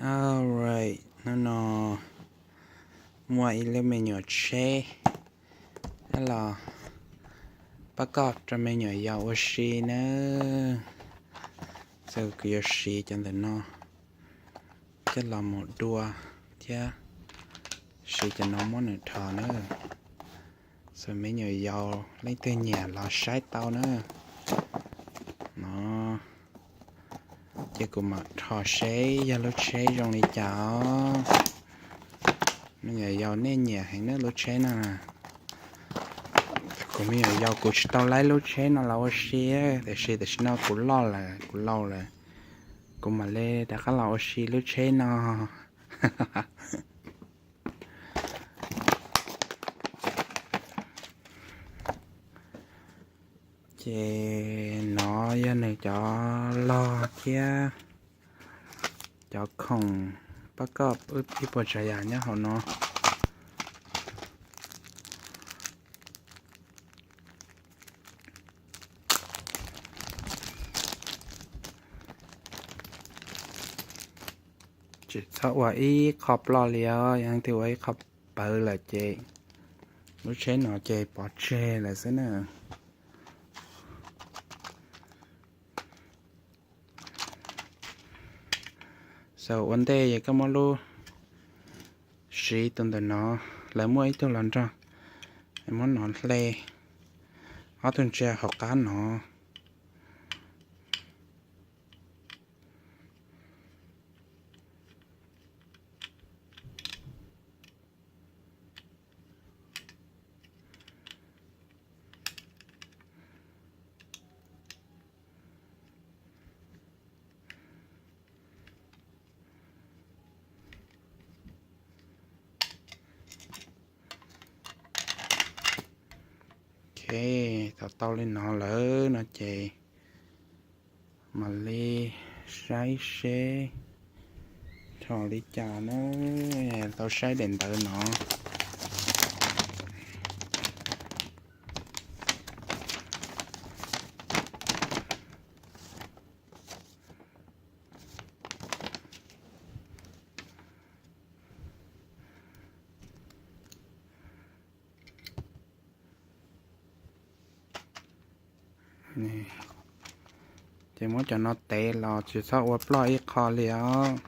Alright, hnub no muaj ib lub me nyuam tsheb los pab koj rau me nyuam yaus ua si na. Txawm kuv yuav siv cov ntawm no coj los mus dua thiab, siv cov no muab nws dhos na. Txawm me nyuam yaus leej twg nyiam los saib tau na. No ces kuv mam dhos seb yog lub tsheb zoo li cas os. Me nyuam yaus nej nyiam heev na lub tsheb no. Kuv me nyuam yaus kuv tsis tau laib lub tsheb no los ua si, tiam sis tam sim no kuv loj lawm, kuv laus lawm, kuv mam li rov qab los ua si lub tsheb no. Ces no yog nws cov log thiab cov khoom pab koj ib puas tsav yam nyob hauv no. Tsis txhob ua ib qho ploj li os, yog leej twg ua ib qho pawv lawm ces lub tsheb no ces pov tseg lawm xwb na. Xaus ua ntej es koj muab lub siv tus ntawm no, lawv muaj ib tug los nrog, muab no hle ob tug ntsia hauv qab no. Ok, thaum tau li no lawm no ces mam li saib seb rho li cas na. Tau saib daim ntawv no. Ces muab cov no tev los tsis txhob ua ploj ib qho li os.